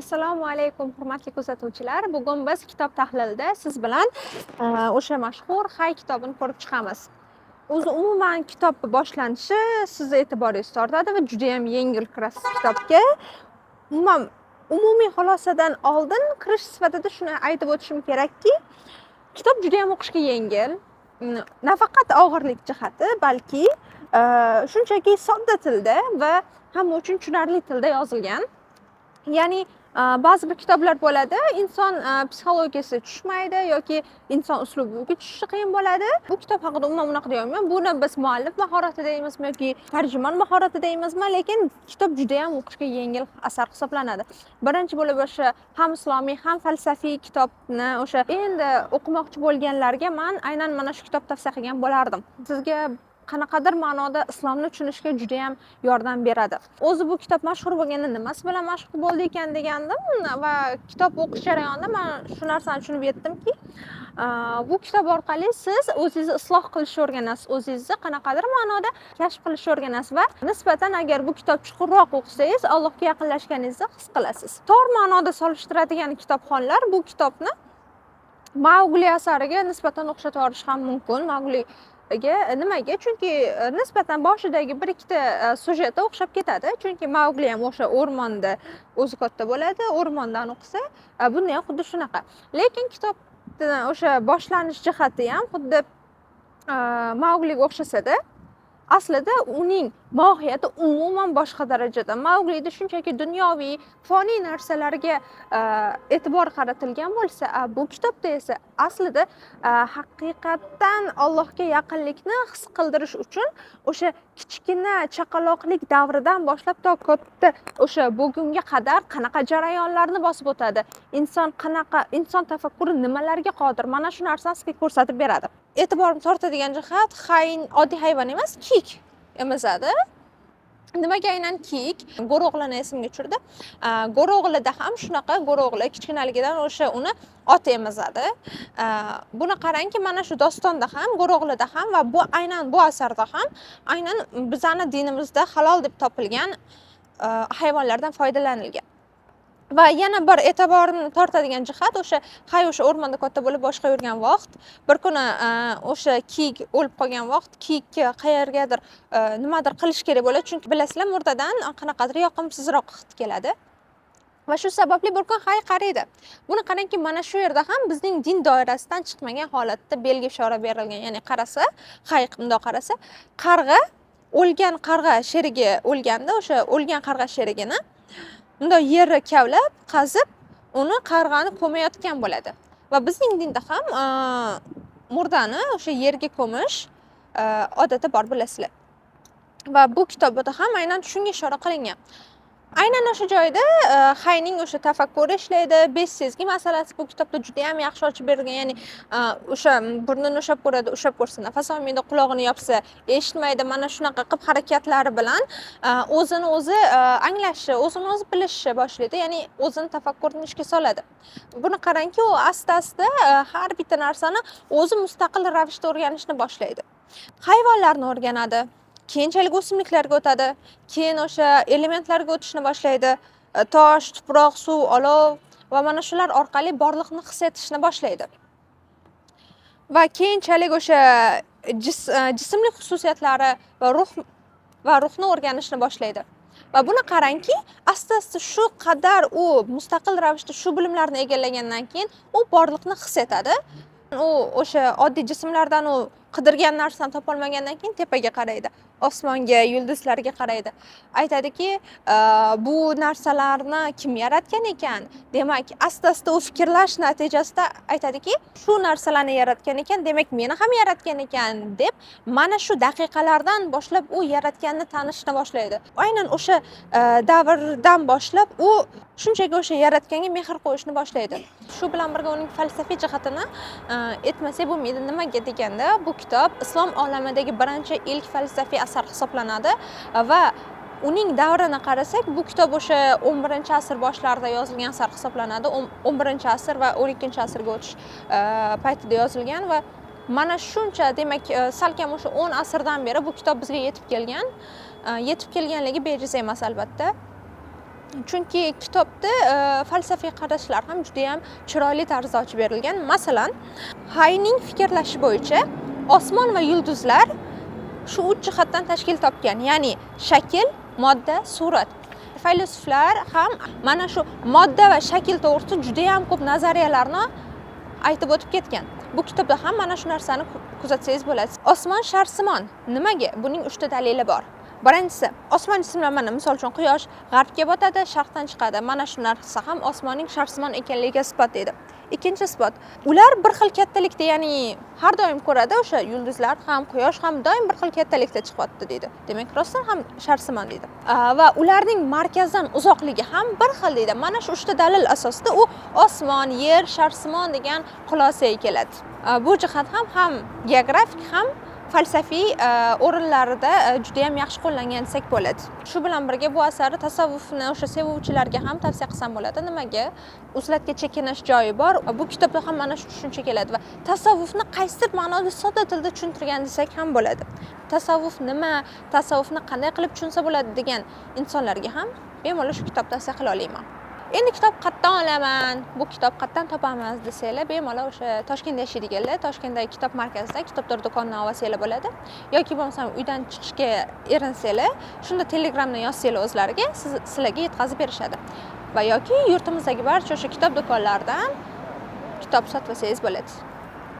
Assalomu alaykum, hurmatli kuzatuvchilar. Bugun biz kitob tahlilida siz bilan o'sha mashhur "Hay" kitobini ko'rib chiqamiz. O'zi umuman kitob boshlanishi sizni e'tiboringizni tortadi va judayam yengil kirasiz kitobga. Umuman, umumiy xulosadan oldin kirish sifatida shuni aytib o'tishim kerakki, kitob judayam o'qishga yengil. Nafaqat og'irlik jihati, balki shunchaki sodda tilda va hamma uchun tushunarli tilda yozilgan. Ya'ni ba'zi bir kitoblar bo'ladi, inson psixologiyasi tushmaydi yoki inson uslubiga tushishi qiyin bo'ladi. Bu kitob haqida umuman unaqa deyolmayman. Buni biz muallif mahorati deymizmi yoki tarjimon mahorati deymizmi, lekin kitob judayam o'qishga yengil asar hisoblanadi. Birinchi bo'lib o'sha ham islomiy, ham falsafiy kitobni o'sha endi o'qimoqchi bo'lganlarga man aynan mana shu kitobni tavsiya qilgan bo'lardim. Sizga qanaqadir ma'noda islomni tushunishga judayam yordam beradi. O'zi bu kitob mashhur bo'lganda nimasi bilan mashhur bo'ldi ekan degandim va kitob o'qish jarayonida man shu narsani tushunib yetdimki, bu kitob orqali siz o'zingizni isloh qilishni o'rganasiz, o'zingizni qanaqadir ma'noda kashf qilishni o'rganasiz va nisbatan agar bu kitob chuqurroq o'qisangiz, Allohga yaqinlashganingizni his qilasiz. Tor ma'noda solishtiradigan kitobxonlar bu kitobni Maugli asariga nisbatan o'xshatib yuborish ham mumkin. Maugliga nimaga? Chunki nisbatan boshidagi bir ikkita syujeti o'xshab ketadi. Chunki Maugli ham o'sha o'rmonda o'zi katta bo'ladi, o'rmondan o'qisa, bunda ham xuddi shunaqa. Lekin kitobni o'sha boshlanish jihati ham xuddi Maugliga o'xshasa-da, aslida uning mohiyati umuman boshqa darajada. Mauglida shunchaki dunyoviy, foniy narsalarga e'tibor qaratilgan bo'lsa, bu kitobda esa aslida haqiqatdan Allohga yaqinlikni his qildirish uchun o'sha kichkina chaqaloqlik davridan boshlab to katta o'sha bugunga qadar qanaqa jarayonlarni bosib o'tadi, inson qanaqa, inson tafakkuri nimalarga qodir, mana shu narsani sizga ko'rsatib beradi. E'tiborimni tortadigan jihat, hay oddiy hayvon emas, kiyik emizadi. Nimaga aynan kiyik? Go'ro'g'lini esimga tushirdi. Go'ro'g'lida ham shunaqa, Go'ro'g'li kichkinaligidan o'sha uni ot emizadi. Buni qarangki, mana shu dostonda ham, Go'ro'g'lida ham va bu aynan bu asarda ham aynan bizani dinimizda halol deb topilgan hayvonlardan foydalanilgan. Va yana bir e'tiborimni tortadigan jihat, o'sha hay o'sha o'rmonda katta bo'lib boshqa yurgan vaqt bir kuni o'sha kiyik o'lib qolgan vaqt kiyikka qayergadir nimadir qilish kerak bo'ladi, chunki bilasizlar, murdadan qanaqadir yoqimsizroq hid keladi va shu sababli bir kun hay qaraydi. Buni qarangki, mana shu yerda ham bizning din doirasidan chiqmagan holatda belgi ishora berilgan. Ya'ni qarasa, hay bundoq qarasa, qarg'a, o'lgan qarg'a sherigi o'lganda, o'sha o'lgan qarg'a sherigini bundoq yerni kavlab, qazib, uni, qarg'ani ko'mayotgan bo'ladi. Va bizning dinda ham murdani o'sha yerga ko'mish odati bor, bilasizlar. Va bu kitobda ham aynan shunga ishora qilingan. Aynan o'sha joyda hayning o'sha tafakkuri ishlaydi. Besh sezgi masalasi bu kitobda juda yam yaxshi ochib berilgan. Ya'ni o'sha burnini ushlab ko'radi, ushlab ko'rsa nafas olmaydi, qulog'ini yopsa eshitmaydi. Mana shunaqa qilib harakatlari bilan o'zini o'zi anglashi, o'zini o'zi bilishni boshlaydi, ya'ni o'zini tafakkurini ishga soladi. Buni qarangki, u asta asta har bitta narsani o'zi mustaqil ravishda o'rganishni boshlaydi. Hayvonlarni o'rganadi, keyinchalik o'simliklarga o'tadi, keyin o'sha elementlarga o'tishni boshlaydi. Tosh, tuproq, suv, olov va mana shular orqali borliqni his etishni boshlaydi va keyinchalik o'sha jismli xususiyatlari va ruhni o'rganishni boshlaydi. Va buni qarangki, asta asta shu qadar u mustaqil ravishda shu bilimlarni egallagandan keyin u borliqni his etadi. U o'sha oddiy jismlardan u qidirgan narsani topolmagandan keyin tepaga qaraydi, osmonga, yulduzlarga qaraydi. Aytadiki, bu narsalarni kim yaratgan ekan? Demak, asta asta u fikrlash natijasida aytadiki, shu narsalarni yaratgan ekan, demak, meni ham yaratgan ekan deb, mana shu daqiqalardan boshlab u yaratganni tanishni boshlaydi. Aynan o'sha davrdan boshlab u shunchaki o'sha yaratganga mehr qo'yishni boshlaydi. Shu bilan birga uning falsafiy jihatini aytmasak bo'lmaydi. Nimaga deganda, bu kitob islom olamidagi birinchi ilk falsafiy asar hisoblanadi va uning davrini qarasak, bu kitob o'sha 11-asr boshlarida yozilgan asar hisoblanadi. 11-asr va 12-asrga o'tish paytida yozilgan va mana shuncha, demak, salkam o'sha 10 asrdan beri bu kitob bizga yetib kelgan. Yetib kelganligi bejiz emas, albatta. Chunki kitobda falsafiy qarashlar ham juda ham chiroyli tarzda ochib berilgan. Masalan, Hayning fikrlashi bo'yicha osmon va yulduzlar shu uch jihatdan tashkil topgan, ya'ni shakl, modda, surat. Faylasuflar ham mana shu modda va shakl to'g'risida juda ham ko'p nazariyalarni aytib o'tib ketgan. Bu kitobda ham mana shu narsani kuzatsangiz bo'ladi. Osmon sharsimon. Nimaga? Buning 3 ta dalili bor. Birinchisi, osmon jismlari, mana misol uchun quyosh g'arbga botadi, sharqdan chiqadi. Mana shu narsa ham osmonning sharsimon ekanligiga isbot deydi. Ikkinchi isbot, ular bir xil kattalikda, ya'ni har doim ko'radi o'sha yulduzlar ham, quyosh ham doim bir xil kattalikda chiqyapti deydi. Demak, rostdan ham sharsimon deydi. Va ularning markazdan uzoqligi ham bir xil deydi. Mana shu 3 ta dalil asosida u osmon, yer, sharsimon degan xulosaga keladi. Bu jihat ham geografik, ham falsafiy o'rinlarida juda ham yaxshi qo'llangan desak bo'ladi. Shu bilan birga bu asarni tasavvufni o'sha sevuvchilarga ham tavsiya qilsam bo'ladi. Nimaga? Uzlatga chekinish joyi bor. Bu kitobda ham mana shu tushuncha keladi va tasavvufni qaysidir ma'noda sodda tilda tushuntirgan desak ham bo'ladi. Tasavvuf nima, tasavvufni qanday qilib tushunsa bo'ladi degan insonlarga ham bemalol shu kitobni tavsiya qila olaman. Endi kitob qayerdan olaman, bu kitob qayerdan topamiz desanglar, bemalol o'sha Toshkentda yashaydiganlar Toshkentdagi kitob markazida, kitoblar do'konidan olsanglar bo'ladi. Yoki bo'lmasam uydan chiqishga erinsanglar, shunda Telegramdan yozsanglar o'zlariga, sizlarga yetkazib berishadi. Va yoki yurtimizdagi barcha o'sha kitob do'konlaridan kitob sotib olsangiz bo'ladi.